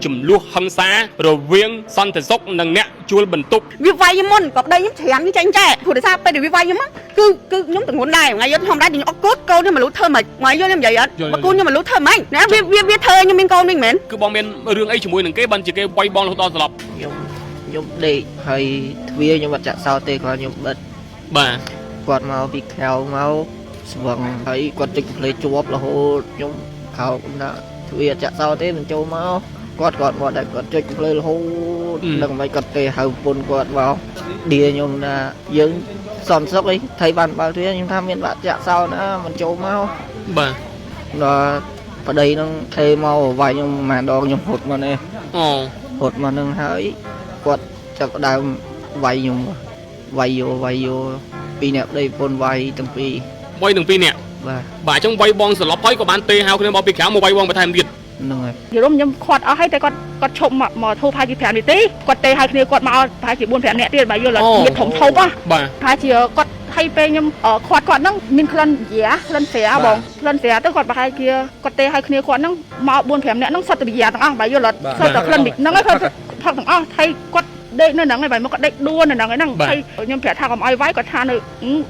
ចំនួនហិង្សារវាងសន្តិសុខនិងអ្នកជួលបន្ទប់ វាវាយខ្ញុំមុនក៏ប្តីខ្ញុំច្រានខ្ញុំចេញចែព្រោះដោយសារពេលដែលវាវាយខ្ញុំគឺគឺខ្ញុំទងន់ដែរថ្ងៃយត់ធម្មតាខ្ញុំអត់កូនកូនខ្ញុំមកលូតធ្វើម៉េចថ្ងៃយល់ខ្ញុំនិយាយអត់បើកូនខ្ញុំមកលូតធ្វើម៉េចណាវាវាវាធ្វើខ្ញុំមានកូនវិញមែន គឺបងមានរឿងអីជាមួយនឹងគេបានជាគេវាយបងរហូតដល់ស្លាប់ ខ្ញុំខ្ញុំដេកហើយទ្វារខ្ញុំអត់ចាក់សោទេគាត់ខ្ញុំបិទ បាទ គាត់មកពីក្រៅមកស្វឹងហើយគាត់ចុចផ្លេជាប់រហូតខ្ញុំខោកថាទ្វារអត់ចាក់សោទេមិនចូលមកគាត់គាត់មកតែគាត់ចុចផ្លេរហូតដឹងមិនគាត់ទេហៅប្រពន្ធគាត់មកឌៀខ្ញុំថាយើងសំសុកអីថៃបានបើកទ្វារខ្ញុំថាមានបាក់ចាក់សោណាមិនចូលមក បាទ ដល់ប្តីនឹងថេមកវាយខ្ញុំមួយដងខ្ញុំហត់មកនេះ អូ ហត់មកនឹងហើយគាត់ចាប់ផ្ដើមវាយខ្ញុំវាយយោវាយយោពីរអ្នកប្តីប្រពន្ធវាយទាំងពីរ វាយនឹងពីរនាក់ បាទ បាទអញ្ចឹងវាយបងស្លាប់ហើយក៏បានទេហៅគ្នាមកពីក្រៅមកវាយបងបន្ថែមទៀត ហ្នឹងហើយ យល់ខ្ញុំខាត់អស់ហើយតែគាត់គាត់ឈប់មកមកធ្វើប្រហែលជា5នាទីគាត់ទេឲ្យគ្នាគាត់មកប្រហែលជា4 5នាក់ទៀតបើយល់មានធំធំហ៎ បាទ ប្រហែលជាគាត់ឲ្យពេលខ្ញុំខាត់គាត់ហ្នឹងមានក្លិនយ៉ាក្លិនស្រាបងក្លិនស្រាទៅគាត់ប្រហែលជាគាត់ទេឲ្យគ្នាគាត់ហ្នឹងមក4 5នាក់ហ្នឹងសុទ្ធតែយ៉ាទាំងអស់បើយល់សុទ្ធតែក្លិនហ្នឹងហើយគាត់ផឹកទាំងអស់ហើយគាត់ដេកនៅហ្នឹងហើយបើមកគាត់ដេកដួលនៅហ្នឹងហ្នឹងហើយខ្ញុំប្រាប់ថាកុំឲ្យវាយគាត់ថានៅ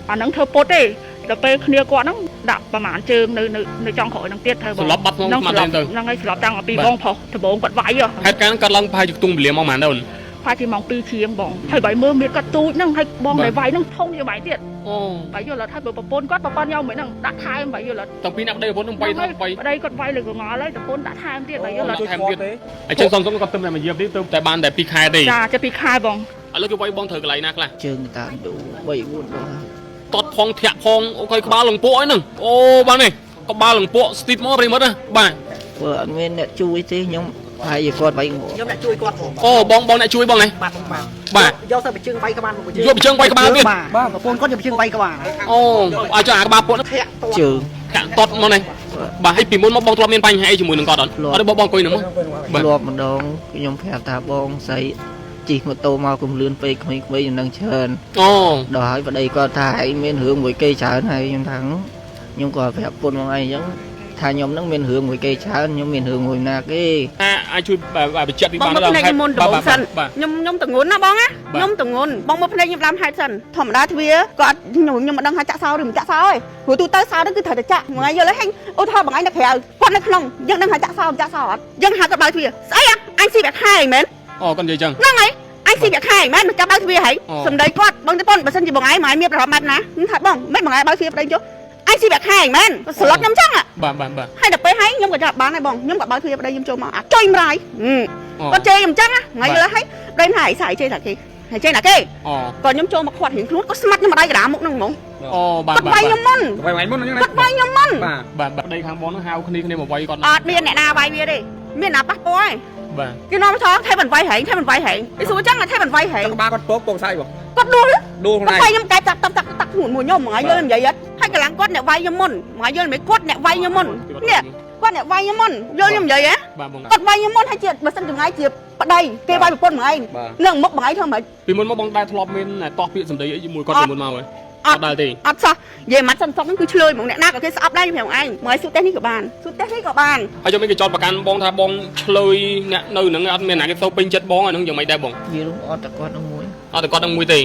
អាហ្នឹងធ្វើពុតទេដល់ពេលគ្នាគាត់ហ្នឹងដាក់ប្រហែលជើងនៅនៅនៅចុងក្រោយហ្នឹងទៀតត្រូវបង ស្លាប់បាត់ក្នុង ហ្នឹង ស្មារតីទៅ ហ្នឹងហើយស្លាប់តាំងពីបងប្រុសដំបងគាត់វាយហ៎ ហេតុការណ៍កើតឡើងប្រហែលជាខ្ទង់វេលាម៉ោងប៉ុន្មានដែរអូន ប្រហែលជាម៉ោង2ជាងបងហើយបើមើលមានគាត់ទូចហ្នឹងហើយបង បាទ ដែលវាយហ្នឹងធំជាងវាយទៀត អូ បើយល់អត់ហើយបើប្រពន្ធគាត់ប្រពន្ធយកមិនហ្នឹងដាក់ថែមបើយល់អត់ តាំងពីអ្នកប្តីប្រពន្ធនឹងវាយទៅវាយ ប្តីគាត់វាយលើកងល់ហើយប្រពន្ធដាក់ថែមទៀតបើយល់អត់ ថែមទៀតអញ្ចឹងសំសុំគាត់ទៅតែមួយយាបនេះទៅតែបានតែ2ខែទេ ចាចិត្ត2ខែបង ឥឡូវគេវាយបងត្រូវកន្លែងណាខ្លះ ជើងតាមឌូ3 4ដងហើយ តតផងធាក់ផងអូខេក្បាលលងពួកអីហ្នឹងអូបាននេះក្បាលលងពួកស្ទីតមកប្រិមិត្តណាបាទ ព្រោះអត់មានអ្នកជួយទេខ្ញុំប្រហែលជាគាត់វាយងាប់ ខ្ញុំអ្នកជួយគាត់បង អូបងបងអ្នកជួយបងណា បាទបងបាទ បាទ យកទៅបញ្ជើងវាយក្បាលមកបញ្ជើង យកបញ្ជើងវាយក្បាលទៀត បាទបាទប្រពន្ធគាត់យកបញ្ជើងវាយក្បាល អូអាចអាក្បាលពួកហ្នឹង ធាក់ត ជើង ធាក់តតមកនេះបាទហើយពីមុនមកបងធ្លាប់មានបញ្ហាអីជាមួយនឹងគាត់អត់អត់បងបងអង្គុយហ្នឹងមក បាទ ធ្លាប់ម្ដងខ្ញុំប្រាប់ថាបងស្រីជិះម៉ូតូមកកុំលឿនពេកក្មេងៗខ្ញុំនឹងច្រើន អូ ដល់ហើយប្តីគាត់ថាឯងមានរឿងមួយគេច្រើនហើយខ្ញុំថាខ្ញុំក៏ប្រាប់ប្រពន្ធមកឯងអញ្ចឹងថាខ្ញុំនឹងមានរឿងមួយគេច្រើនខ្ញុំមានរឿងមួយណាគេ អាអាចជួយបញ្ជាក់ពី បង បាន មើលភ្នែកខ្ញុំមុនដំបូងសិន បាទ ខ្ញុំខ្ញុំតងន់ណាបងណា បាទ ខ្ញុំតងន់បងមើលភ្នែកខ្ញុំដើមហេតុសិនធម្មតាទ្វារក៏អត់ខ្ញុំខ្ញុំមិនដឹងថាចាក់សោឬមិនចាក់សោទេព្រោះទូទៅសោហ្នឹងគឺត្រូវតែចាក់មួយថ្ងៃយល់ហើយហេឧទាហរណ៍បងឯងនៅក្រៅគាត់នៅក្នុងយើងដឹងថាចាក់សោមិនចាក់សោអត់យើងហៅគាត់បើកទ្វារស្អីអាអញស៊ីប្រាក់ខែមែន អូគាត់និយាយចឹង ហ្នឹងហើយអញស៊ីប្រាក់ខែមែនចាំបើកទ្វារហើយ អូ សំដីគាត់បងទៅប៉ុនបើសិនជាបងឯងមកឯងមានប្រហែលបែបណាខ្ញុំថាបងមិនបងឯងបើកទ្វារប្តីចុះអញស៊ីប្រាក់ខែមែនស្លុតខ្ញុំចឹងហ่ะ បាទបាទបាទ ហើយដល់ពេលហើយខ្ញុំក៏ចាប់បានហើយបងខ្ញុំក៏បើកទ្វារប្តីខ្ញុំចូលមកអាចុយម្រាយហឹម អូ គាត់ជេរខ្ញុំចឹងណាថ្ងៃ បាទ លើហើយប្តីថាឯងស្អីជេរថាគេហើយជេរណាគេ អូ ក៏ខ្ញុំចូលមកខាត់រៀងខ្លួនគាត់ស្មាត់ខ្ញុំម្ដាយកណ្ដាលមុខហ្នឹងហ្មង អូបាទ គាត់ បាទ វាយខ្ញុំមុន វាយថ្ងៃមុនអញ្ចឹងណា គាត់វាយខ្ញុំមុន បាទ បាទបាទប្តីខាងបងហ្នឹងហៅគ្នាគ្នាមកវាយគាត់ អត់មានអ្នកណាវាយវាទេមានអ្នកណាប៉ះពាល់ទេ បាទ គេនាំថងថៃមិនវាយហែងថៃមិនវាយហែងគេសួរចឹងថៃមិនវាយហែង ចង់ក្បាលគាត់ពោកពោកស្អីបង គាត់ដួល ដួលខ្លួនឯង គាត់វាយខ្ញុំកែចាប់តាក់តាក់តាក់ធ្ងន់មួយខ្ញុំមួយថ្ងៃយល់ខ្ញុំនិយាយអត់ហើយកន្លងគាត់អ្នកវាយខ្ញុំមុនមួយថ្ងៃយល់មិនគាត់អ្នកវាយខ្ញុំមុននេះគាត់អ្នកវាយខ្ញុំមុនយល់ខ្ញុំនិយាយហ៎ បាទបង គាត់វាយខ្ញុំមុនហើយជាបើសិនចម្ងាយជាប្តីគេវាយប្រពន្ធមួយឯងនឹងមុខមួយឯងធ្វើម៉េច ពីមុនមកបងដែរធ្លាប់មានតោះពាក្យសម្ដីអីជាមួយគាត់ពីមុនមកហ៎ អត់ អត់ដែរទេ អត់សោះនិយាយមិនសិនសុកហ្នឹងគឺឆ្លើយហ្មងអ្នកណាក៏គេស្អប់ដែរខ្ញុំប្រាប់ឯងមកឲ្យស៊ូតេសនេះក៏បានស៊ូតេសនេះក៏បាន ហើយយកមានគេចោតប្រកាន់បងថាបងឆ្លើយអ្នកនៅហ្នឹងអត់មានអ្នកគេទៅពេញចិត្តបងអាហ្នឹងយ៉ាងម៉េចដែរបង វានោះអត់តែគាត់នឹងមួយ អត់តែគាត់នឹងមួយទេ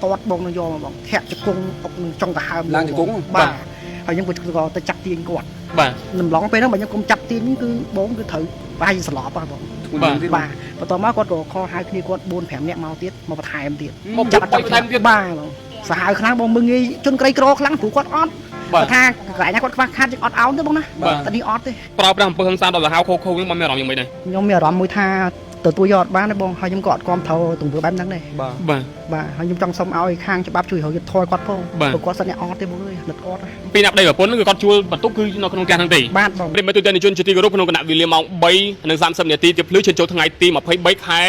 តតបងនឹងយកមកបងធាក់ជង្គង់អុកនឹងចុងកាហើម ឡើងជង្គង់ បាទហើយខ្ញុំក៏ទៅចាប់ទាញគាត់ បាទ ንምឡងពេលហ្នឹងបើខ្ញុំគុំចាប់ទាញគឺបងគឺត្រូវប្រហែលជាស្លាប់ហ៎បង បាទ បាទបន្ទាប់មកគាត់ក៏ខលហៅគ្នាគាត់4 5នាក់មកទៀតមកបន្ថែមទៀត មកចាប់បន្ថែមទៀត បាទបងសាហាវខ្លាំងបងមើងងាយជនក្រីក្រខ្លាំងព្រោះគាត់អត់ បាទ គាត់ថាកន្លែងណាគាត់ខ្វះខាតយើងអត់អោនទេបងណា បាទ តែនេះអត់ទេ ប្រើប្រាស់អំពើហិង្សាដល់សាហាវខូខូហ្នឹងបងមានអារម្មណ៍យ៉ាងម៉េចដែរ ខ្ញុំមានអារម្មណ៍មួយថាទទួលយកអត់បានទេបងហើយខ្ញុំក៏អត់គាំទ្រទង្វើបែបហ្នឹងដែរ បាទ បាទ បាទហើយខ្ញុំចង់សុំឲ្យខាងច្បាប់ជួយរកយុត្តិធម៌គាត់ផង បាទ ព្រោះគាត់សិនអ្នកអត់ទេបងអើយលិតអត់ណា ពីអ្នកប្តីប្រពន្ធហ្នឹងគឺគាត់ជួលបន្ទប់គឺនៅក្នុងផ្ទះហ្នឹងទេ បាទបង ប្រិយមិត្តទូទាំងជនជាទីគោរពក្នុងគណៈវេលាម៉ោង3:30នាទីទៀបភ្លឺឈានចូលថ្ងៃទី23ខែ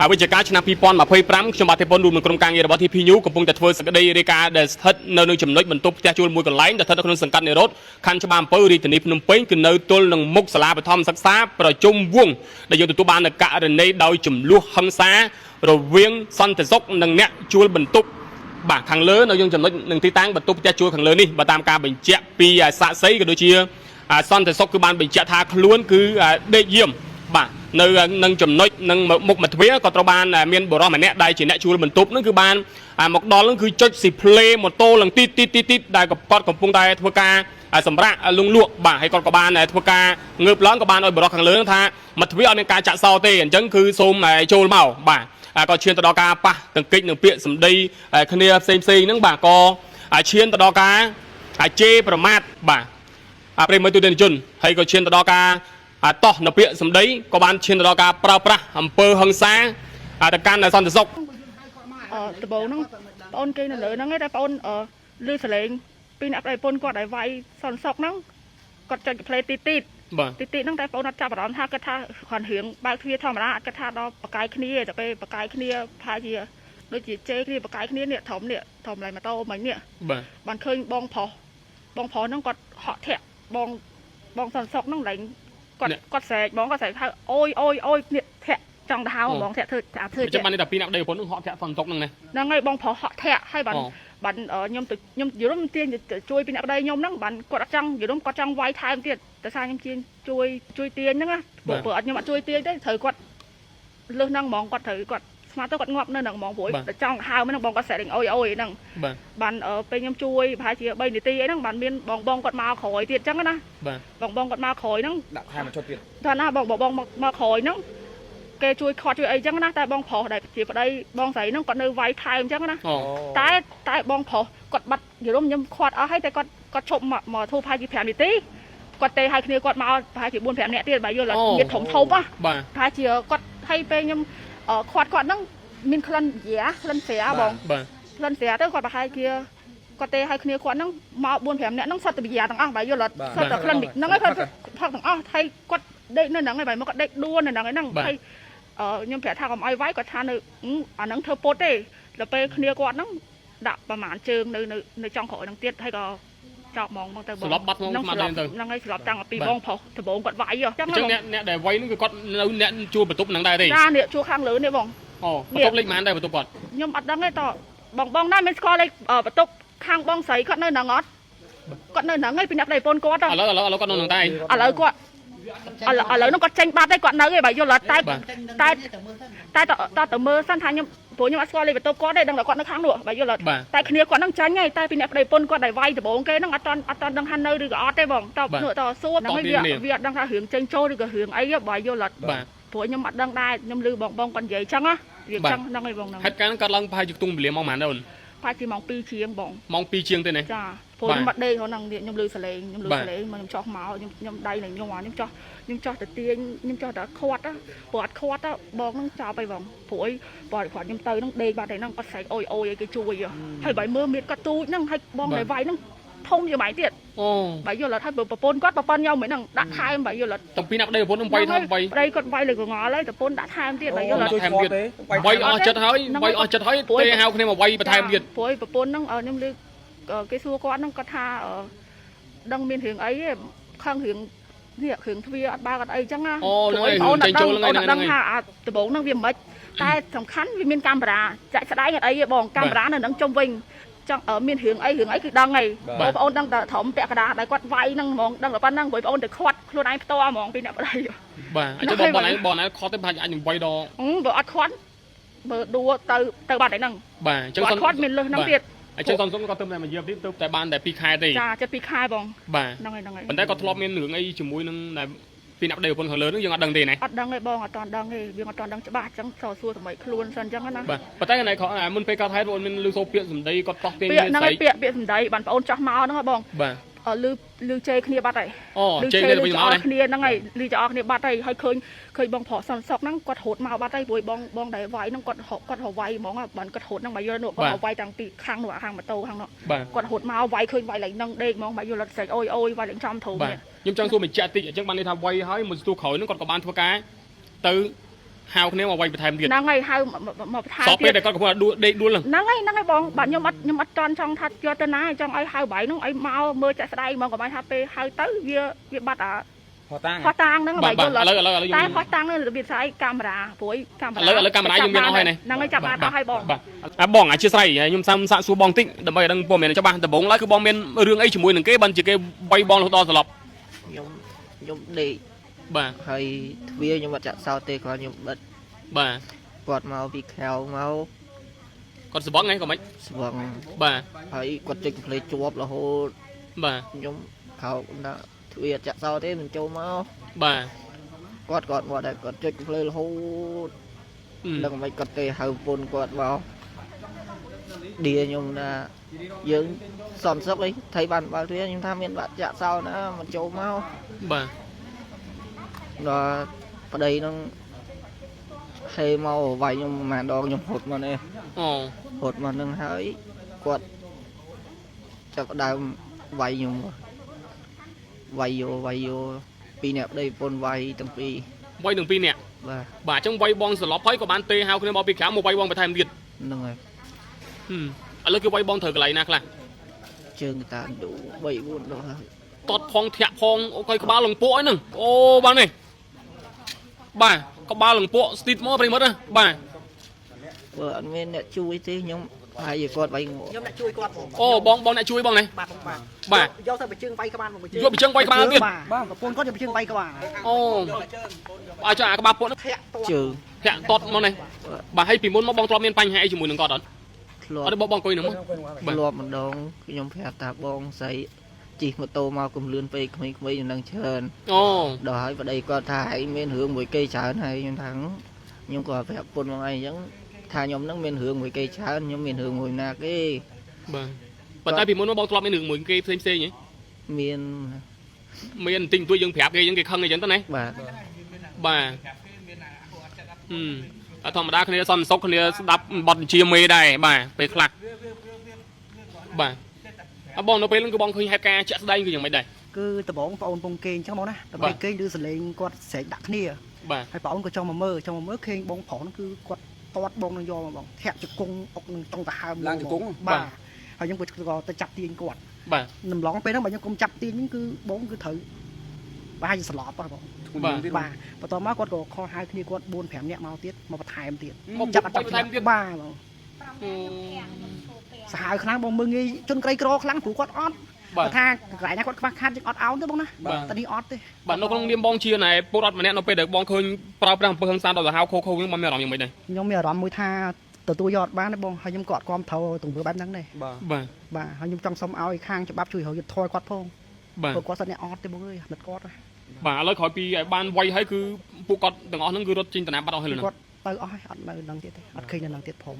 វិច្ឆិកាឆ្នាំ2025ខ្ញុំបាទទេពនរួមនឹងក្រុមការងាររបស់ TP News កំពុងតែធ្វើសេចក្តីរាយការណ៍ដែលស្ថិតនៅនឹងចំណុចបន្ទប់ផ្ទះជួលមួយកន្លែងដែលស្ថិតនៅក្នុងសង្កាត់និរោធខណ្ឌច្បារអំពៅរាជធានីភ្នំពេញគឺនៅទល់នឹងមុខសាលាបឋមសិក្សាប្រជុំវងដែលយើងទទួលបាននូវករណីដោយចំនួនហិង្សារវាងសន្តិសុខនិងអ្នកជួលបន្ទប់ បាទខាងលើនៅយើងចំណុចនឹងទីតាំងបន្ទប់ផ្ទះជួលខាងលើនេះបើតាមការបញ្ជាក់ពីសាកសីក៏ដូចជាសន្តិសុខគឺបានបញ្ជាក់ថាខ្លួនគឺដេកយាមបាទ នៅនឹងចំណុចនឹងមុខមួយទ្វារក៏ត្រូវបានមានបុរសម្នាក់ដែលជាអ្នកជួលបន្ទប់ហ្នឹងគឺបានមកដល់ហ្នឹងគឺចុចស៊ីផ្លេម៉ូតូឡើងទីទីទីទីដែលគាត់កំពុងតែធ្វើការសម្រាប់លងលក់បាទហើយគាត់ក៏បានធ្វើការងើបឡើងក៏បានឲ្យបុរសខាងលើហ្នឹងថាមកទ្វារអត់មានការចាក់សោទេអញ្ចឹងគឺសូមចូលមកបាទក៏ឈានទៅដល់ការប៉ះទង្គិចនឹងពាក្យសម្ដីគ្នាផ្សេងផ្សេងហ្នឹងបាទក៏ឈានទៅដល់ការជេរប្រមាថបាទ ប្រិយមិត្តទូទាំងជនហើយក៏ឈានទៅដល់ការតោះនៅពាក្យសម្ដីក៏បានឈានទៅដល់ការប្រើប្រាស់អំពើហិង្សាទៅកាន់សន្តិសុខ ដំបូងហ្នឹងប្អូនគេនៅលើហ្នឹងឯងតែប្អូនអឺឮសលេងពីអ្នកប្តីប្រពន្ធគាត់ឲ្យវាយសន្តិសុខហ្នឹងគាត់ចុចកាផ្លេទីទីត បាទ ទីទីហ្នឹងតែប្អូនអត់ចាប់អារម្មណ៍ថាគាត់ថាគ្រាន់រឿងបើកទ្វារធម្មតាអត់គាត់ថាដល់បកាយគ្នាទេតែពេលបកាយគ្នាប្រហែលជាដូចជាជេរគ្នាបកាយគ្នានេះធំនេះធំឡៃម៉ូតូមិញនេះ បាទ បានឃើញបងប្រុសបងប្រុសហ្នឹងគាត់ហក់ធាក់បងបងសន្តិសុខហ្នឹងឡើងគាត់គាត់ស្រែកបងគាត់ស្រែកហៅអូយអូយអូយនេះធាក់ចង់ទៅហៅបងធាក់ធ្វើអាធ្វើ អញ្ចឹងបាននេះតែពីរអ្នកប្តីប្រពន្ធនឹងហក់ធាក់សន្តិសុខហ្នឹងណា ហ្នឹងហើយបងប្រុសហក់ធាក់ហើយបាន អូ បានខ្ញុំទៅខ្ញុំយល់ទាញទៅជួយពីអ្នកប្តីខ្ញុំហ្នឹងបានគាត់អត់ចង់យល់គាត់ចង់វាយថែមទៀតតែសារខ្ញុំជាជួយជួយទាញហ្នឹងណាព្រោះព្រោះអត់ខ្ញុំអត់ជួយទាញទេត្រូវគាត់លើសហ្នឹងហ្មងគាត់ត្រូវគាត់ស្មាតទៅគាត់ងាប់នៅហ្នឹងហ្មងព្រោះតែចង់ហើមហ្នឹងបងគាត់ស្រែកអូយអូយហ្នឹង បាទ បានពេលខ្ញុំជួយប្រហែលជា3នាទីអីហ្នឹងបានមានបងបងគាត់មកក្រោយទៀតអញ្ចឹងណា បាទ បងបងគាត់មកក្រោយហ្នឹង ដាក់ថែមមួយឈុតទៀត ថាណាបងបងមកមកក្រោយហ្នឹងគេជួយខាត់ជួយអីចឹងណាតែបងប្រុសដែលជាប្តីបងស្រីហ្នឹងគាត់នៅវាយថែមចឹងណា អូ តែតែបងប្រុសគាត់បាត់យល់ខ្ញុំខាត់អស់ហើយតែគាត់គាត់ឈប់មកមកធ្វើប្រហែលជា5នាទីគាត់ទេឲ្យគ្នាគាត់មកប្រហែលជា4 5នាក់ទៀតបើយល់ញាតធំធំហ៎ បាទ ប្រហែលជាគាត់ឲ្យពេលខ្ញុំខាត់គាត់ហ្នឹងមានក្លិនយ៉ាក្លិនស្រាបង បាទ ក្លិនស្រាទៅគាត់ប្រហែលជាគាត់ទេឲ្យគ្នាគាត់ហ្នឹងមក4 5នាក់ហ្នឹងសុទ្ធតែវិញ្ញាទាំងអស់បើយល់អត់សុទ្ធតែក្លិនហ្នឹងហើយគាត់ផឹកទាំងអស់ហើយគាត់ដេកនៅហ្នឹងហើយបើមកគាត់ដេកដួលនៅហ្នឹងហើយហ្នឹងហើយខ្ញុំប្រាប់ថាកុំឲ្យវាយគាត់ថានៅអាហ្នឹងធ្វើពុតទេដល់ពេលគ្នាគាត់ហ្នឹងដាក់ប្រហែលជើងនៅនៅនៅចុងក្រោយហ្នឹងទៀតហើយក៏ចោបហ្មងមកទៅបង ស្លាប់បាត់ហ្មងស្មារតីទៅ ហ្នឹងហើយស្លាប់តាំងពីបងប្រុសដំបងគាត់វាយអញ្ចឹង អញ្ចឹងអ្នកអ្នកដែលវ័យហ្នឹងគឺគាត់នៅអ្នកជួលបន្ទប់ហ្នឹងដែរទេ ចានេះជួខាងលើនេះបង អូបន្ទប់លេខប៉ុន្មានដែរបន្ទប់គាត់ ខ្ញុំអត់ដឹងទេតបងបងណាមានស្គាល់លេខបន្ទប់ខាងបងស្រីគាត់នៅហ្នឹងអត់គាត់នៅហ្នឹងឯងពីអ្នកប្តីប្រពន្ធគាត់ ឥឡូវឥឡូវឥឡូវគាត់នៅហ្នឹងដែរ ឥឡូវគាត់ឥឡូវឥឡូវហ្នឹងគាត់ចេញបាត់ហើយគាត់នៅឯងបើយល់អត់តែតែតែតតទៅមើលសិនថាខ្ញុំព្រោះខ្ញុំអត់ស្គាល់លេខបន្ទប់គាត់ទេដឹងតែគាត់នៅខាងនោះបើយល់អត់ បាទ តែគ្នាគាត់ហ្នឹងចាញ់ហើយតែពីអ្នកប្តីប្រពន្ធគាត់ដែលវាយដំបងគេហ្នឹងអត់តអត់តដឹងថានៅឬក៏អត់ទេបងតនោះតសួរហ្នឹងឯងវាវាអត់ដឹងថារឿងចេញចូលឬក៏រឿងអីបើយល់អត់ បាទ ព្រោះខ្ញុំអត់ដឹងដែរខ្ញុំឮបងបងគាត់និយាយចឹងណាវាចឹងហ្នឹងឯងបងហ្នឹង ហេតុការណ៍ហ្នឹងកើតឡើងប្រហែលជាខ្ទង់វេលាម៉ោងប៉ុន្មានដែរអូន ប្រហែលជាម៉ោង2ជាងបង ម៉ោង2ជាងទេណា ចាព្រោះខ្ញុំបាត់ដេកហ្នឹងខ្ញុំលឺសលេងខ្ញុំលឺសលេងមកខ្ញុំចោះមកខ្ញុំខ្ញុំដៃនឹងខ្ញុំខ្ញុំចោះខ្ញុំចោះទៅទាញខ្ញុំចោះតែខាត់ព្រោះអត់ខាត់បងហ្នឹងចោលไปបងព្រោះអីបើគាត់ខ្ញុំទៅហ្នឹងដេកបាត់ហើយហ្នឹងគាត់ស្រែកអូយអូយឲ្យគេជួយហើយបើមើលមានគាត់ទូចហ្នឹងហើយបងដែលវាយហ្នឹងធំជាងម៉ៃទៀត អូ បើយល់អត់ហើយប្រពន្ធគាត់ប្រពន្ធខ្ញុំហ្នឹងដាក់ថែមបើយល់អត់ តាំងពីអ្នកប្តីប្រពន្ធហ្នឹងវាយថាវាយ ប្តីគាត់វាយលើកងល់ហើយប្រពន្ធដាក់ថែមទៀតបើយល់អត់ ថែមទៀតវាយអស់ចិត្តហើយវាយអស់ចិត្តហើយទេហៅគ្នាមកវាយបន្ថែមទៀត ព្រោះប្រពន្ធហ្នឹងខ្ញុំលើគេសួរគាត់ហ្នឹងគាត់ថាដឹងមានរឿងអីទេខឹងរឿងនេះរឿងទ្វាអត់បើកអត់អីចឹងណា អូហ្នឹងហើយ អូនអត់ ចេញចូល ដឹងអូនអត់ ហ្នឹងហើយ ដឹងថាអាដំបូងហ្នឹងវាមិនតែសំខាន់វាមានកាមេរ៉ាចាក់ស្ដែងអត់អីទេបងកាមេរ៉ានៅហ្នឹងជុំវិញចង់មានរឿងអីរឿងអីគឺដឹងហើយបងប្អូនដឹងតែត្រឹមពាក់កណ្ដាលដែលគាត់វាយហ្នឹងហ្មងដឹងតែប៉ុណ្្នឹងព្រោះបងប្អូនទៅខាត់ខ្លួនឯងផ្ទាល់ហ្មងពីអ្នកប្តី បាទអញ្ចឹងបងបងឯងបងឯងខត់ទេប្រហែលអាចនឹងវាយដល់ បើអត់ខាត់បើដួទៅទៅបាត់ហើយហ្នឹង បាទអញ្ចឹង បើអត់ខាត់មានលើសហ្នឹងទៀត អញ្ចឹងសំសុំគាត់ទៅតែមួយយាបទៀតទៅតែបានតែ2ខែទេ ចាចិត្ត2ខែបង បាទ ហ្នឹងហើយហ្នឹងហើយ ប៉ុន្តែគាត់ធ្លាប់មានរឿងអីជាមួយនឹងដែលពីអ្នកប្តីប្រពន្ធខាងលើហ្នឹងយើងអត់ដឹងទេណា អត់ដឹងទេបងអត់តន់ដឹងទេវាអត់តន់ដឹងច្បាស់អញ្ចឹងសួរសម័យខ្លួនសិនអញ្ចឹងណា បាទប៉ុន្តែណែមុនពេលកើតហេតុបងមានលឺសូរពាក្យសម្ដីគាត់តោះទាញ ពាក្យហ្នឹង ស្រី ឯងពាក្យពាក្យសម្ដីបានប្អូនចោះមកហ្នឹងហ៎បង បាទ លឺលឺជេរគ្នាបាត់ហើយ អូជេរគ្នាវិញមកណា គ្នាហ្នឹងហើយលឺចោលគ្នាបាត់ហើយហើយឃើញឃើញបងប្រុសសន្តិសុខហ្នឹងគាត់រត់មកបាត់ហើយព្រោះបងបងដែលវាយហ្នឹងគាត់គាត់រវាយហ្មងបានគាត់រត់ហ្នឹងបើយល់នោះគាត់រវាយតាំងពីខាងនោះខាងម៉ូតូខាងនោះ បាទ គាត់រត់មកវាយឃើញវាយឡើងហ្នឹងដេកហ្មងបើយល់ស្រែកអូយអូយវាយឡើងចំធំ បាទខ្ញុំចង់សួរបញ្ជាក់តិចអញ្ចឹងបានន័យថាវាយហើយមួយស្ទូក្រោយហ្នឹងគាត់ក៏បានធ្វើការទៅហៅគ្នាមកវាយបន្ថែមទៀត ហ្នឹងហើយហៅមកបន្ថែម សពពេល ទៀត ដែលគាត់កំពុងតែដួលដេកដួលហ្នឹង ហ្នឹងហើយហ្នឹងហើយបងបាទខ្ញុំអត់ខ្ញុំអត់តន់ចង់ថាយកទៅណាចង់ឲ្យហៅបាយហ្នឹងឲ្យមកមើលចាក់ស្ដែងហ្មងកុំឲ្យថាពេលហៅទៅវាវាបាត់អា ផតាង ផោះតាងហ្នឹង បាទ បើយល់ បាទឥឡូវឥឡូវឥឡូវ តែ ខ្ញុំ ផោះតាងហ្នឹងរបៀបស្អីកាមេរ៉ាព្រោះកាមេរ៉ា ឥឡូវឥឡូវកាមេរ៉ាយើងមានអស់ហើយណា ហ្នឹងហើយចាប់បានអស់ហើយបង បាទអាបងអធិស្ឋានខ្ញុំសាមសាកសួរបងតិចដើម្បីឲ្យដឹងព័ត៌មានច្បាស់ដំបូងឡើយគឺបងមានរឿងអីជាមួយនឹងគេបានជាគេវាយបងរហូតដល់ស្លាប់ ខ្ញុំខ្ញុំដេក បាទ ហើយទ្វារខ្ញុំអត់ចាក់សោទេគ្រាន់ខ្ញុំបិទ បាទ គាត់មកពីក្រៅមក គាត់ស្វឹងហ៎ក៏មិន ស្វឹង បាទ ហើយគាត់ចុចកំភ្លេជាប់រហូត បាទ ខ្ញុំខោកដាក់ទ្វារចាក់សោទេមិនចូលមក បាទ គាត់គាត់មកដែរគាត់ចុចកំភ្លើរហូត អឺ ដឹងមិនគាត់ទេហៅប្រពន្ធគាត់មកឌៀខ្ញុំថាយើងសន្តិសុខអីថៃបានបើកទ្វារខ្ញុំថាមានបាក់ចាក់សោណាមិនចូលមក បាទ ដល់ប្តីហ្នឹងហេមកវាយខ្ញុំប្រហែលដងខ្ញុំហត់មកនេះ អូ ហត់មកនឹងហើយគាត់ចាប់ផ្ដើមវាយខ្ញុំវាយយោវាយយោពីរអ្នកប្តីប្រពន្ធវាយទាំងពីរ វាយទាំងពីរនាក់ បាទ បាទអញ្ចឹងវាយបងស្លប់ហើយក៏បានទេហៅគ្នាមកពីក្រៅមកវាយបងបន្ថែមទៀត ហ្នឹងហើយ ហឹមឥឡូវគេវាយបងត្រូវកន្លែងណាខ្លះ ជើងតាឌូ3 4ដងហើយ តតផងធាក់ផងអូខេក្បាលលងពួកហ្នឹងអូបាទនេះបាទក្បាលលងពួកស្ទីតមកប្រិមត្តណាបាទ បើអត់មានអ្នកជួយទេខ្ញុំហើយឲ្យគាត់វាយងក់ ខ្ញុំអ្នកជួយគាត់បង អូបងបងអ្នកជួយបងនេះ បាទបងបាទ បាទ យកទៅបញ្ជើងវាយក្បាលបងបញ្ជើង យកបញ្ជើងវាយក្បាលទៀត បាទបាទប្រពន្ធគាត់យកបញ្ជើងវាយក្បាល អូអាចចុះអាក្បាលពួកហ្នឹង ធាក់ត ជើង ធាក់តតមកនេះបាទហើយពីមុនមកបងធ្លាប់មានបញ្ហាអីជាមួយនឹងគាត់អត់ ធ្លាប់ អត់ទេបងបងអង្គុយហ្នឹងមក បាទ ធ្លាប់ម្ដងខ្ញុំប្រាប់ថាបងស្រីជិះម៉ូតូមកកំលឿនពេកក្មេងៗយ៉ាងនឹងច្រើន អូ ដល់ហើយប្តីគាត់ថាឯងមានរឿងមួយគេច្រើនហើយខ្ញុំថាខ្ញុំក៏ប្រាប់ពុនមកឯងអញ្ចឹងថាខ្ញុំនឹងមានរឿងមួយគេច្រើនខ្ញុំមានរឿងមួយណាគេ បាទប៉ុន្តែពីមុនមកបងធ្លាប់មានរឿងមួយគេផ្សេងផ្សេងហ៎ មាន មានបន្តិចបន្តួចយើងប្រាប់គេអញ្ចឹងគេខឹងអីចឹងទៅណា បាទ បាទហឹមអត់ធម្មតាគ្នាសន្តិសុខគ្នាស្ដាប់បទបញ្ជាមេដែរបាទពេលខ្លះបាទអបងនៅពេលហ្នឹងគឺបងឃើញហេតុការណ៍ជាក់ស្ដែងគឺយ៉ាងម៉េចដែរ គឺដំបងប្អូនពងគេអញ្ចឹងបងណាដល់ បាទ ពេលគេឮសលេងគាត់ស្រែកដាក់គ្នា បាទ ហើយប្អូនក៏ចង់មកមើលចង់មកមើលឃើញបងប្រុសហ្នឹងគឺគាត់តតបងនឹងយកមកបងធាក់ជង្គង់អុកនឹងចង់ទៅហើម ឡើងជង្គង់ បាទហើយខ្ញុំក៏ទៅចាប់ទាញគាត់ បាទ នំឡងពេលហ្នឹងបើខ្ញុំគុំចាប់ទាញហ្នឹងគឺបងគឺត្រូវប្រហែលជាស្លាប់ហ៎បង បាទ បាទបន្ទាប់មកគាត់ក៏ខលហៅគ្នាគាត់4 5នាក់មកទៀតមកបន្ថែមទៀត មក ចាប់ ចាប់បន្ថែមទៀត បាទបងសាហាវខ្លាំងបងមើលងាយជនក្រីក្រខ្លាំងព្រោះគាត់អត់ បាទ គាត់ថាកន្លែងណាគាត់ខ្វះខាតយើងអត់អោនទេបងណា បាទ តែនេះអត់ទេ បាទនៅក្នុងនាមបងជាណែពលរដ្ឋម្នាក់នៅពេលដែលបងឃើញប្រើប្រាស់អំពើហិង្សាដល់សាហាវខូខូហ្នឹងបងមានអារម្មណ៍យ៉ាងម៉េចដែរ ខ្ញុំមានអារម្មណ៍មួយថាទទួលយកអត់បានទេបងហើយខ្ញុំក៏អត់គាំទ្រទង្វើបែបហ្នឹងដែរ បាទ បាទ បាទហើយខ្ញុំចង់សុំឲ្យខាងច្បាប់ជួយរកយុត្តិធម៌ឲ្យគាត់ផង បាទ ព្រោះគាត់សិតអ្នកអត់ទេបងអើយអាណិតគាត់ណា បាទឥឡូវក្រោយពីឲ្យបានវាយហើយគឺពួកគាត់ទាំងអស់ហ្នឹងគឺរត់ចេញតំណាបាត់អស់ហើយលើហ្នឹង គាត់ទៅអស់ហើយអត់នៅនឹងទៀតទេអត់ឃើញនៅនឹងទៀតផង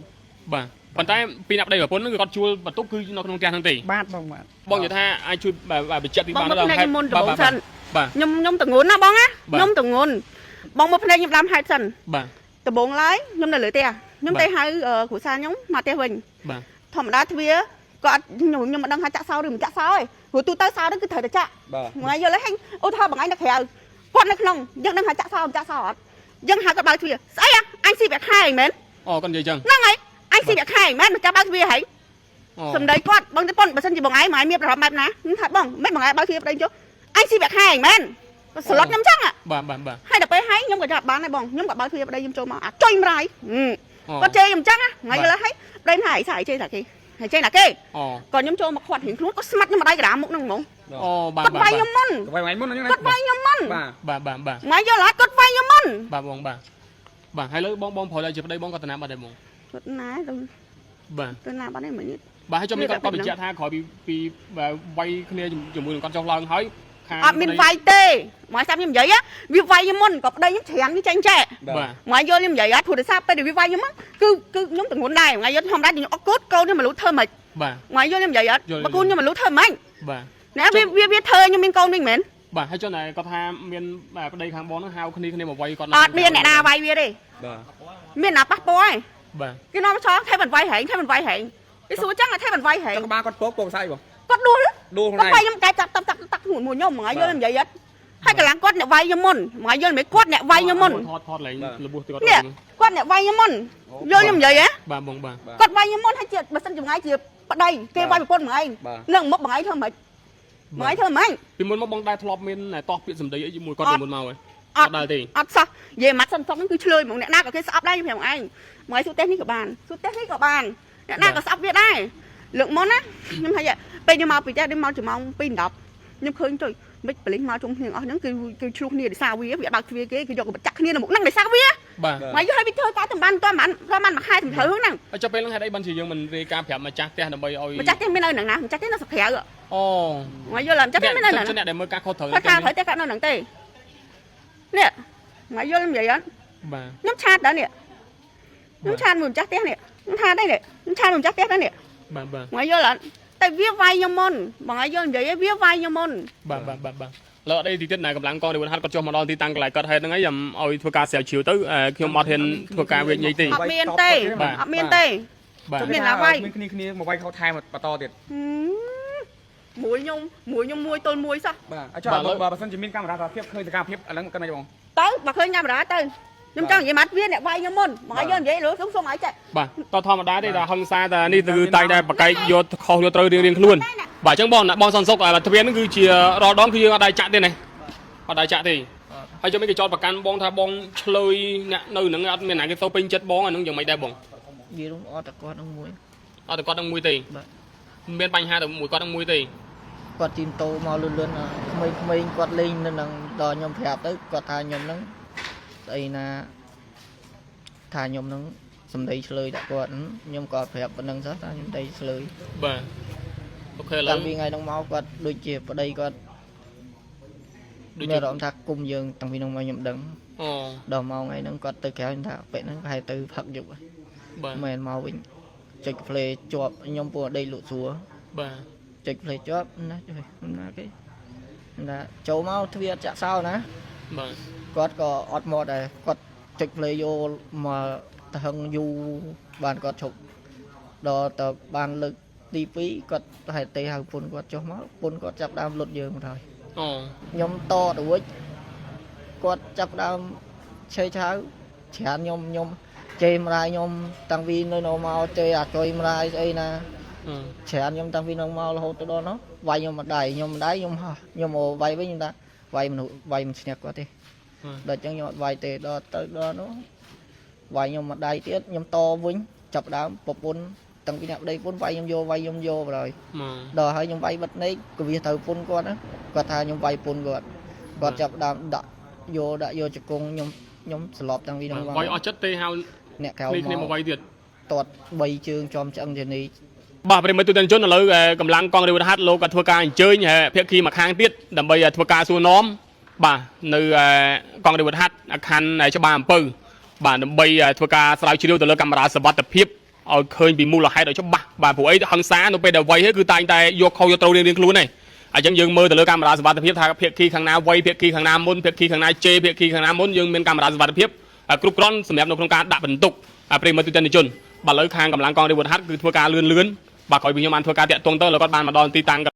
បាទប៉ុន្តែពីអ្នកប្តីប្រពន្ធហ្នឹងគឺគាត់ជួលបន្ទប់គឺនៅក្នុងផ្ទះហ្នឹងទេ បាទបងបាទ បងនិយាយថាអាចជួយបាទបញ្ជាក់ពី បង បាន មើលភ្នែកខ្ញុំមុនដំបូងសិន បាទ ខ្ញុំខ្ញុំតងន់ណាបងណា បាទ ខ្ញុំតងន់បងមើលភ្នែកខ្ញុំដើមហេតុសិន បាទ ដំបូងឡើយខ្ញុំនៅលើផ្ទះខ្ញុំ បាទ ទៅហៅគ្រួសារខ្ញុំមកផ្ទះវិញ បាទ ធម្មតាទ្វារក៏អត់ខ្ញុំមិនដឹងថាចាក់សោឬមិនចាក់សោទេព្រោះទូទៅសោហ្នឹងគឺត្រូវតែចាក់ បាទ មួយយល់ហើយឧទាហរណ៍បងឯងនៅក្រៅគាត់នៅក្នុងយើងដឹងថាចាក់សោមិនចាក់សោអត់យើងហៅគាត់បើកទ្វារស្អីអញស៊ីប្រាក់ខែហ្នឹងមែន អូគាត់និយាយចឹង ហ្នឹងហើយអញស៊ីប្រាក់ខែហ្នឹងមែនមិនចាំបើកទ្វារហី អូ សំដីគាត់បងទៅប៉ុនបើសិនជាបងឯងមកឯងមានប្រហែលបែបណាខ្ញុំថាបងមិនបងឯងបើកទ្វារប្តីចុះអញស៊ីប្រាក់ខែហ្នឹងមែនស្លុតខ្ញុំចឹង បាទបាទបាទ ហើយដល់ពេលហើយខ្ញុំក៏ចាប់បានដែរបងខ្ញុំក៏បើកទ្វារប្តីខ្ញុំចូលមកអាចុយម្រាយ អូ គាត់ជេរខ្ញុំចឹងថ្ងៃយល់ហើយប្តីថាអីស្អីជេរថាគេហើយជេរណាគេ អូ ក៏ខ្ញុំចូលមកខាត់រៀងខ្លួនគាត់ស្មាត់ខ្ញុំម្ដាយកណ្ដាលមុខហ្នឹងហ្មង អូបាទ គាត់ បាទ វាយខ្ញុំមុន ទៅវាយថ្ងៃមុនហ្នឹងណា គាត់វាយខ្ញុំមុន បាទ បាទបាទបាទ ថ្ងៃយល់អត់គាត់វាយខ្ញុំមុន បាទបងបាទបាទហើយលើបងបងប្រុសដែលជាប្តីបងគាត់តំណាបាត់ដែរបង គាត់ណាទៅ បាទ ទៅណាបាត់នេះមិញ បាទហើយចាំនេះគាត់គាត់បញ្ជាក់ថាក្រោយពីពីវាយគ្នាជាមួយនឹងគាត់ចុះឡើងហើយខាង អត់មានវាយទេមកស្ដាប់ខ្ញុំនិយាយវាវាយខ្ញុំមុនក៏ប្តីខ្ញុំច្រានវាចេញចែ បាទ មកយល់ខ្ញុំនិយាយអត់ព្រោះដោយសារពេលដែលវាវាយខ្ញុំគឺគឺខ្ញុំទងន់ដែរថ្ងៃយល់ធម្មតាខ្ញុំអត់កូនកូនខ្ញុំមកលូធ្វើម៉េច បាទ មកយល់ខ្ញុំនិយាយអត់ យល់ បើកូនខ្ញុំមកលូធ្វើម៉េច បាទ ណាវាវាវាធ្វើខ្ញុំមានកូនវិញមែន បាទហើយចុះណែគាត់ថាមានបាទប្តីខាងបងហ្នឹងហៅគ្នាគ្នាមកវាយគាត់ អត់មានអ្នកណាវាយវាទេ បាទ មានអ្នកណាប៉ះពាល់ទេ បាទ គេនាំចោលថែមិនវាយហែងថែមិនវាយហែងគេសួរចឹងថែមិនវាយហែង ចុះក្បាលគាត់ពកពកស្អីបង គាត់ដួល ដួលខ្លួន គាត់ ឯង វាយខ្ញុំកែចាប់តាប់តាប់តាប់មួយមួយខ្ញុំមកយល់ខ្ញុំនិយាយអត់ហើយកន្លងគាត់អ្នកវាយខ្ញុំមុនមកយល់មិនគាត់អ្នកវាយខ្ញុំមុន ថតថតឡើងរបួសទៅគាត់ នេះគាត់អ្នកវាយខ្ញុំមុនយល់ខ្ញុំនិយាយហ៎ បាទបងបាទ គាត់វាយខ្ញុំមុនហើយជាបើសិនចម្ងាយជាប្តីគេវាយប្រពន្ធមកឯងនឹងមុខមកឯងធ្វើម៉េចមកឯងធ្វើម៉េច ពីមុនមកបងដែរធ្លាប់មានតោះពាក្យសម្ដីអីជាមួយគាត់ពីមុនមកហ៎ អត់ ដែរទេ អត់សោះនិយាយម៉ាត់សិនសុកហ្នឹងគឺឆ្លើយហ្មងអ្នកណាក៏គេស្អប់ដែរខ្ញុំប្រាប់ឯងមកឯងសួរផ្ទះនេះក៏បានសួរផ្ទះនេះក៏បានអ្នកណាក៏ស្អប់វាដែរលើកមុនណាខ្ញុំថាពេលខ្ញុំមកពីផ្ទះនេះមកជាម៉ោង2:10ខ្ញុំឃើញចុយ មិនប៉ូលីសមកជុំគ្នាអស់ហ្នឹងគឺគឺឆ្លោះគ្នាដោយសារវាវាបើកទ្វារគេគឺយកកចាក់គ្នានៅមុខហ្នឹងដោយសារវា បាទ មកយល់ឲ្យវាធ្វើការតែបានតបានតបានមួយខែត្រឹមត្រូវហ្នឹង ហើយចុះពេលហ្នឹងហេតុអីបានជាយើងមិនរាយការណ៍ប្រាប់ម្ចាស់ផ្ទះដើម្បីឲ្យ ម្ចាស់ផ្ទះមាននៅហ្នឹងណាម្ចាស់ផ្ទះនៅស្រុកក្រៅ អូ មកយល់ម្ចាស់ផ្ទះមាននៅហ្នឹង អ្នកដែលមើលការខុសត្រូវ គាត់ថាត្រូវតែគាត់នៅហ្នឹងទេនេះមកយល់និយាយអត់ បាទ ខ្ញុំឆាតដល់នេះខ្ញុំឆាតមួយម្ចាស់ផ្ទះនេះខ្ញុំថាដែរនេះខ្ញុំឆាតមួយម្ចាស់ផ្ទះដែរនេះ បាទបាទ មកយល់អត់តែវាវាយខ្ញុំមុនបងឲ្យយល់និយាយវាវាយខ្ញុំមុន បាទបាទបាទបាទលើអត់អីទីទៀតណាកម្លាំងកងនិវត្តន៍ហាត់គាត់ចុះមកដល់ទីតាំងកន្លែងគាត់ហេតុហ្នឹងហើយខ្ញុំឲ្យធ្វើការស្រាវជ្រាវទៅខ្ញុំអត់ហ៊ានធ្វើការវាញយទេ អត់មានទេអត់មានទេ បាទ មានណាវាយ មានគ្នាគ្នាមកវាយខោថែមបន្តទៀត មួយខ្ញុំមួយខ្ញុំមួយទល់មួយសោះ បាទអញ្ចឹងបើបើសិនជាមានកាមេរ៉ាសារភាពឃើញសកម្មភាពឥឡូវកាន់អីបង ទៅបើឃើញកាមេរ៉ាទៅខ្ញុំចង់និយាយម៉ាត់វាអ្នកវាយខ្ញុំមុនមកឲ្យយើងនិយាយលោកសុំឲ្យចេះ បាទតធម្មតាទេតែហឹង្សាតែនេះគឺតែងតែបកែកយកខុសយកត្រូវរៀងរៀងខ្លួនបាទអញ្ចឹងបងបងសនសុកទ្វារហ្នឹងគឺជារាល់ដងគឺយើងអត់ដែរចាក់ទេណាអត់ដែរចាក់ទេហើយចាំមិនគេចោតប្រកាន់បងថាបងឆ្លើយអ្នកនៅហ្នឹងអត់មានណាគេសូវពេញចិត្តបងអាហ្នឹងយ៉ាងម៉េចដែរបង និយាយរួមអត់តែគាត់នឹងមួយ អត់តែគាត់នឹងមួយទេ បាទ មានបញ្ហាតែមួយគាត់នឹងមួយទេ គាត់ជិះម៉ូតូមកលឿនលឿនក្មេងៗគាត់លេងនៅនឹងដល់ខ្ញុំប្រាប់ទៅគាត់ថាខ្ញុំនឹងស្អីណាថាខ្ញុំនឹងសំដីឆ្លើយដាក់គាត់ខ្ញុំក៏ប្រាប់ប៉ុណ្្នឹងសោះថាខ្ញុំដីឆ្លើយ បាទ OK ឥឡូវ តាំងពីថ្ងៃហ្នឹងមកគាត់ដូចជាប្តីគាត់ ដូចជា មានអារម្មណ៍ថាគុំយើងតាំងពីហ្នឹងមកខ្ញុំដឹង អូ ដល់មកថ្ងៃហ្នឹងគាត់ទៅក្រៅខ្ញុំថាពេលហ្នឹងប្រហែលទៅផឹកយប់ហើយ បាទ មែនមកវិញចុចផ្លេជាប់ខ្ញុំពួកដីលក់ស្រួល បាទ ចុចផ្លេជាប់ណាជួយណាគេណាចូលមកទ្វារអត់ចាក់សោណា បាទ គាត់ក៏អត់មកដែរគាត់ចុចផ្លេយកមកទៅហឹងយូរបានគាត់ឈប់ដល់ទៅបានលើកទី2គាត់ហេតុទេហៅពុនគាត់ចុះមកពុនគាត់ចាប់ដើមលុតយើងមកហើយ អូ ខ្ញុំតទៅវិញគាត់ចាប់ដើមឆេឆាវច្រើនខ្ញុំខ្ញុំជេរម្ដាយខ្ញុំតាំងពីនៅនៅមកជេរអាចុយម្ដាយស្អីណា អឺ ច្រើនខ្ញុំតាំងពីនៅមករហូតទៅដល់នោះវាយខ្ញុំម្ដាយខ្ញុំម្ដាយខ្ញុំហោះខ្ញុំមកវាយវិញខ្ញុំថាវាយមនុស្សវាយមិនឈ្នះគាត់ទេដល់អញ្ចឹងខ្ញុំអត់វាយទេដល់ទៅដល់នោះវាយខ្ញុំម្ដាយទៀតខ្ញុំតវិញចាប់ដើមប្រពន្ធតាំងពីអ្នកប្តីប្រពន្ធវាយខ្ញុំយកវាយខ្ញុំយកបណ្ដោយ មក ដល់ហើយខ្ញុំវាយបិទណេកក៏វាត្រូវពុនគាត់ណាគាត់ថាខ្ញុំវាយពុនគាត់គាត់ចាប់ដើមដាក់យកដាក់យកជង្គង់ខ្ញុំខ្ញុំស្លប់តាំងពីនោះមក វាយអស់ចិត្តទេហៅ អ្នកក្រៅ គ្នាគ្នា មក មកវាយទៀត ទាត់បីជើងចំឆ្អឹងធានី បាទប្រិយមិត្តទូទាំងជនឥឡូវកម្លាំងកងរាជវុធហត្ថលោកក៏ធ្វើការអញ្ជើញភាគីម្ខាងទៀតដើម្បីធ្វើការសួរនាំបាទនៅកងរាជវុធហត្ថខណ្ឌច្បារអំពៅបាទដើម្បីធ្វើការស្រាវជ្រាវទៅលើកាមេរ៉ាសវត្ថិភាពឲ្យឃើញពីមូលហេតុឲ្យច្បាស់បាទព្រោះអីហឹង្សានៅពេលដែលវ័យគឺតែងតែយកខុសយកត្រូវរៀងៗខ្លួនឯងអញ្ចឹងយើងមើលទៅលើកាមេរ៉ាសវត្ថិភាពថាភាគីខាងណាវ័យភាគីខាងណាមុនភាគីខាងណាជេរភាគីខាងណាមុនយើងមានកាមេរ៉ាសវត្ថិភាពគ្រប់គ្រាន់សម្រាប់នៅក្នុងការដាក់បន្ទុកប្រិយមិត្តទូទាំងជនបាទឥឡូវខាងកម្លាំងកងរាជវុធហត្ថគឺធ្វើការលឿនលឿនបាទក្រោយពីខ្ញុំបានធ្វើការតាក់ទងទៅแล้วគាត់បានមកដល់ទីតាំង